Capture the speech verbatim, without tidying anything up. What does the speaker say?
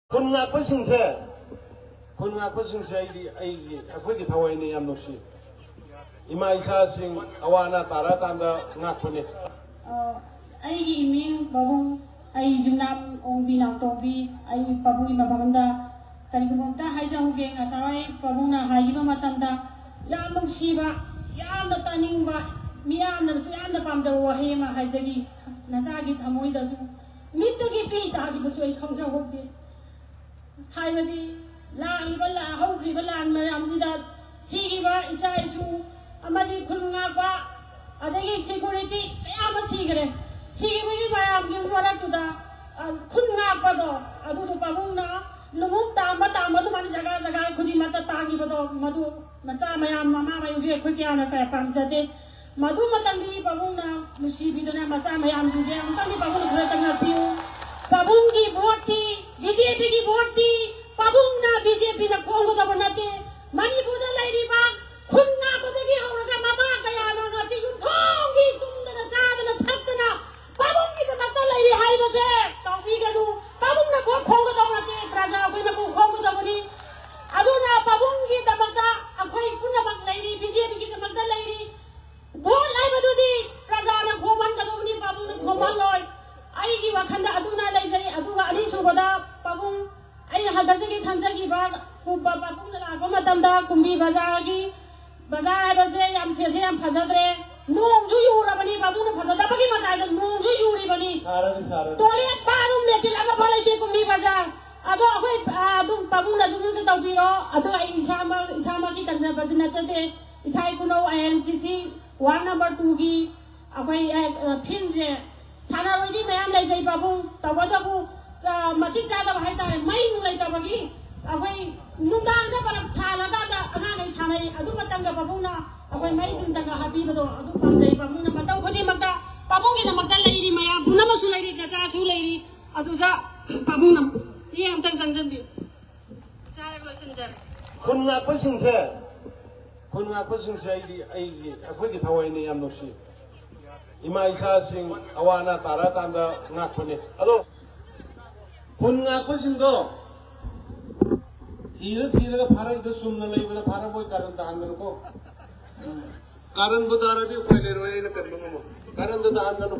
ꯈꯨꯟ ꯉꯥꯛꯄꯁꯤꯡꯁꯦ, ꯈꯨꯟ ꯉꯥꯛꯄꯁꯤꯡꯁꯦ ꯑꯩꯗꯤ, ꯑꯩꯒꯤ, ꯑꯩꯈꯣꯏꯒꯤ ꯊꯋꯥꯏꯅ ꯌꯥꯝ ꯅꯨꯡꯁꯤ꯫ ꯏꯃꯥ ꯏꯆꯥꯁꯤꯡ ꯑꯋꯥ ꯑꯅꯥ ꯇꯥꯔꯛꯑꯀꯥꯟꯗ ꯉꯥꯛꯄꯅꯦ꯫ ꯑ, ꯑꯩꯒꯤ ꯏꯃꯤꯡ ꯄꯥꯕꯨꯡ, ꯑꯩ ꯌꯨꯝꯅꯥꯝ ꯑꯣꯡꯕꯤ ꯅꯥꯎꯇꯣꯝꯕꯤ, ꯑꯩ ꯄꯥꯕꯨꯡꯒꯤ ꯃꯐꯝꯗ ꯀꯔꯤꯒꯨꯝꯕ ꯑꯝꯇ ꯍꯥꯏꯖꯍꯧꯒꯦ꯫ ꯉꯁꯥꯏ ꯄꯥꯕꯨꯡꯅ ꯍꯥꯏꯈꯤꯕ ꯃꯇꯝꯗ ꯌꯥꯝ ꯅꯨꯡꯁꯤꯕ, ꯌꯥꯝꯅ ꯇꯥꯅꯤꯡꯕ, ꯃꯤꯌꯥꯝꯅꯁꯨ ꯌꯥꯝꯅ ꯄꯥꯝꯖꯕ ꯋꯥꯍꯩ ꯑꯃ ꯍꯥꯏꯖꯈꯤ꯫ ꯅꯆꯥꯒꯤ ꯊꯃꯣꯏꯗꯁꯨ ꯃꯤꯠꯇꯒꯤ ꯄꯤ ꯇꯥꯈꯤꯕꯁꯨ ꯑꯩ ꯈꯪꯖꯍꯧꯗꯦ꯫ ꯍꯥꯏꯕꯗꯤ ꯂꯥꯛꯂꯤꯕ ꯂꯥ-, ꯍꯧꯈ꯭ꯔꯤꯕ ꯂꯥꯟ ꯃꯌꯥꯝꯁꯤꯗ ꯁꯤꯈꯤꯕ ꯏꯆꯥ ꯏꯁꯨ ꯑꯃꯗꯤ ꯈꯨꯟ ꯉꯥꯛꯄ, ꯑꯗꯒꯤ ꯁꯦꯀ꯭ꯌꯨꯔꯤꯇꯤ ꯀꯌꯥ ꯑꯃ ꯁꯤꯈ꯭ꯔꯦ꯫ ꯁꯤꯈꯤꯕꯒꯤ ꯃꯌꯥꯝꯒꯤ ꯃꯔꯛꯇꯨꯗ, ꯑ, ꯈꯨꯟ ꯉꯥꯛꯄꯗꯣ, ꯑꯗꯨꯗꯣ ꯄꯥꯕꯨꯡꯅ ꯂꯨꯍꯣꯡ ꯇꯥꯝꯕ ꯇꯥꯝꯕ ꯑꯗꯨꯃꯥꯏꯅ ꯖꯒꯥ ꯖꯒꯥ ꯈꯨꯗꯤꯡꯃꯛꯇ ꯇꯥꯈꯤꯕꯗꯣ, ꯃꯗꯨ ꯃꯆꯥ ꯃꯌꯥꯝ, ꯃꯃꯥ ꯃꯌꯨꯝꯒꯤ ꯑꯩꯈꯣꯏ ꯀꯌꯥꯅ ꯀꯌꯥ ꯄꯥꯝꯖꯗꯦ꯫ ꯃꯗꯨ ꯃꯇꯝꯗꯤ ꯄꯥꯕꯨꯡꯅ ꯅꯨꯡꯁꯤꯕꯤꯗꯨꯅ ꯃꯆꯥ ꯃꯌꯥꯝꯁꯤꯡꯁꯦ ꯑꯃꯨꯛꯇꯪꯗꯤ ꯄꯥꯕꯨꯡꯅ ꯈꯔ ꯉꯥꯛꯄꯤꯌꯨ꯫ ꯄꯥꯕꯨꯡꯒꯤ ꯚꯣꯠꯇꯤ, ꯕꯤ ꯖꯦ ꯄꯤꯒꯤ ꯚꯣꯠꯇꯤ ꯄꯥꯕꯨꯡꯅ, ꯕꯤ ꯖꯦ ꯄꯤꯅ ꯈꯣꯝꯒꯗꯕ ꯅꯠꯇꯦ꯫ ꯃꯅꯤꯄꯨꯔꯗ ꯂꯩꯔꯤꯕ ꯈꯨꯟ ꯉꯥꯛꯄꯗꯒꯤ ꯍꯧꯔꯒ ꯃꯃꯥ ꯀꯌꯥꯅ ꯉꯁꯤ ꯌꯨꯝꯊꯣꯡꯒꯤ ꯇꯨꯝꯗꯅ ꯆꯥꯗꯅ ꯊꯛꯇꯅ ꯄꯥꯕꯨꯡꯒꯤꯗꯃꯛꯇ ꯂꯩꯔꯤ ꯍꯥꯏꯕꯁꯦ ꯇꯧꯕꯤꯒꯅꯨ꯫ ꯄꯥꯕꯨꯡꯅ ꯚꯣꯠ ꯈꯣꯝꯒꯗꯕ ꯅꯠꯇꯦ, ꯄ꯭ꯔꯖꯥ ꯑꯩꯈꯣꯏꯅ ꯚꯣꯠ ꯈꯣꯝꯒꯗꯕꯅꯤ꯫ ꯑꯗꯨꯅ ꯄꯥꯕꯨꯡꯒꯤꯗꯃꯛꯇ ꯑꯩꯈꯣꯏ ꯄꯨꯝꯅꯃꯛ ꯂꯩꯔꯤ, ꯕꯤ ꯖꯦ ꯄꯤꯒꯤꯗꯃꯛꯇ ꯂꯩꯔꯤ꯫ ꯚꯣꯠ ꯍꯥꯏꯕꯗꯨꯗꯤ ꯄ꯭ꯔꯖꯥꯅ ꯈꯣꯝꯍꯟꯒꯗꯧꯕꯅꯤ, ꯄꯥꯕꯨꯡꯅ ꯈꯣꯝꯍꯜꯂꯣꯏ꯫ ꯑꯩꯒꯤ ꯋꯥꯈꯜꯗ ꯑꯗꯨꯅ ꯂꯩꯖꯩ꯫ ꯑꯗꯨꯒ ꯑꯅꯤꯁꯨꯕꯗ ꯄꯥꯕꯨꯡ, ꯑꯩꯅ ꯍꯟꯗꯛꯆꯒꯦ ꯈꯟꯖꯈꯤꯕ ꯀꯨꯝꯕ ꯄꯥꯕꯨꯡꯅ ꯂꯥꯛꯄ ꯃꯇꯝꯗ ꯀꯨꯝꯕꯤ ꯕꯖꯥꯔꯒꯤ, ꯕꯖꯥꯔ ꯍꯥꯏꯕꯁꯦ ꯌꯥꯝ ꯁꯦꯠꯁꯦ ꯌꯥꯝ ꯐꯖꯗ꯭ꯔꯦ꯫ ꯅꯣꯡꯁꯨ ꯌꯨꯔꯕꯅꯤ, ꯄꯥꯕꯨꯡꯅ ꯐꯖꯗꯕꯒꯤ ꯃꯇꯥꯏꯗ ꯅꯣꯡꯁꯨ ꯌꯨꯔꯤꯕꯅꯤ꯫ ꯁꯥꯔꯅꯤ, ꯁꯥꯔꯅꯤ꯫ ꯇꯣꯏꯂꯦꯠ, ꯕꯥꯠꯔꯨꯝ, ꯂꯦꯇ꯭ꯔꯤꯟ ꯑꯃꯐꯥꯎ ꯂꯩꯇꯦ ꯀꯨꯝꯕꯤ ꯕꯖꯥꯔ꯫ ꯑꯗꯣ ꯑꯩꯈꯣꯏ, ꯑ, ꯑꯗꯨꯝ ꯄꯥꯕꯨꯡꯅ ꯑꯗꯨꯝ ꯇꯧꯕꯤꯔꯣ꯫ ꯑꯗꯣ ꯑꯩ ꯏꯁꯥꯃꯛ, ꯏꯁꯥꯃꯛꯀꯤ ꯀꯟꯖꯕꯗꯤ ꯅꯠꯆꯗꯦ꯫ ꯏꯊꯥꯏ ꯈꯨꯅꯧ ꯑꯥꯏ ꯑꯦꯟ ꯁꯤ ꯁꯤ ꯋꯥꯔꯗ ꯅꯝꯕꯔ ꯇꯨꯒꯤ ꯑꯩꯈꯣꯏ, ꯑ, ꯑ, ꯐꯤꯜꯁꯦ ꯁꯥꯟꯅꯔꯣꯏꯗꯤ ꯃꯌꯥꯝ ꯂꯩꯖꯩ ꯄꯥꯕꯨꯡ, ꯇꯧꯕꯇꯕꯨ, ꯑ, ꯃꯇꯤꯛ ꯆꯥꯗꯕ ꯍꯥꯏꯇꯥꯔꯦ, ꯃꯩ ꯅꯨꯡ ꯂꯩꯇꯕꯒꯤ ꯑꯩꯈꯣꯏ ꯅꯨꯡꯗꯥꯡꯗ ꯕꯂꯞ ꯊꯥꯜꯂꯀꯥꯟꯗ ꯑꯉꯥꯡꯈꯩ ꯁꯥꯟꯅꯩ꯫ ꯑꯗꯨ ꯃꯇꯝꯗ ꯄꯥꯕꯨꯡꯅ ꯑꯩꯈꯣꯏ ꯃꯩꯁꯤꯡ ꯇꯪꯒ ꯍꯥꯞꯄꯤꯕꯗꯣ ꯑꯗꯨ ꯄꯥꯝꯖꯩ꯫ ꯄꯥꯕꯨꯡꯅ ꯃꯇꯝ ꯈꯨꯗꯤꯡꯃꯛꯇ ꯄꯥꯕꯨꯡꯒꯤꯗꯃꯛꯇ ꯂꯩꯔꯤ, ꯃꯌꯥꯝ ꯄꯨꯝꯅꯃꯛꯁꯨ ꯂꯩꯔꯤ, ꯅꯆꯥꯁꯨ ꯂꯩꯔꯤ꯫ ꯑꯗꯨꯗ ꯄꯥꯕꯨꯡꯅ ꯃꯤꯠꯌꯦꯡ ꯑꯝꯇꯪ ꯆꯪꯁꯤꯟꯕꯤꯌꯨ꯫ ꯏꯆꯥ ꯂꯣꯏꯁꯤꯟꯖꯔꯦ꯫ ꯈꯨꯟ ꯉꯥꯛꯄꯁꯤꯡꯁꯦ, ꯈꯨꯟ ꯉꯥꯛꯄꯁꯤꯡꯁꯦ ꯑꯩꯗꯤ, ꯑꯩꯒꯤ, ꯑꯩꯈꯣꯏꯒꯤ ꯊꯋꯥꯏꯅ ꯌꯥꯝ ꯅꯨꯡꯁꯤ꯫ ꯏꯃꯥ ꯏꯆꯥꯁꯤꯡ ꯑꯋꯥ ꯑꯅꯥ ꯇꯥꯔꯛꯑꯀꯥꯟꯗ ꯉꯥꯛꯄꯅꯤ꯫ ꯑꯗꯣ ꯈꯨꯟ ꯉꯥꯛꯄꯁꯤꯡꯗꯣ ꯊꯤꯔ ꯊꯤꯔꯒ ꯐꯥꯔꯛꯏꯗꯣ ꯆꯨꯝꯅ ꯂꯩꯕꯗ ꯐꯥꯔꯝꯃꯣꯏ, ꯀꯥꯔꯟ ꯇꯥꯍꯟꯒꯅꯨꯀꯣ꯫ ꯎꯝ꯫ ꯀꯥꯔꯟꯕꯨ ꯇꯥꯔꯗꯤ ꯎꯄꯥꯏ ꯂꯩꯔꯣꯏ, ꯑꯩꯅ ꯀꯟꯕ ꯉꯝꯃꯣꯏ꯫ ꯀꯥꯔꯟꯗ ꯇꯥꯍꯟꯒꯅꯨ꯫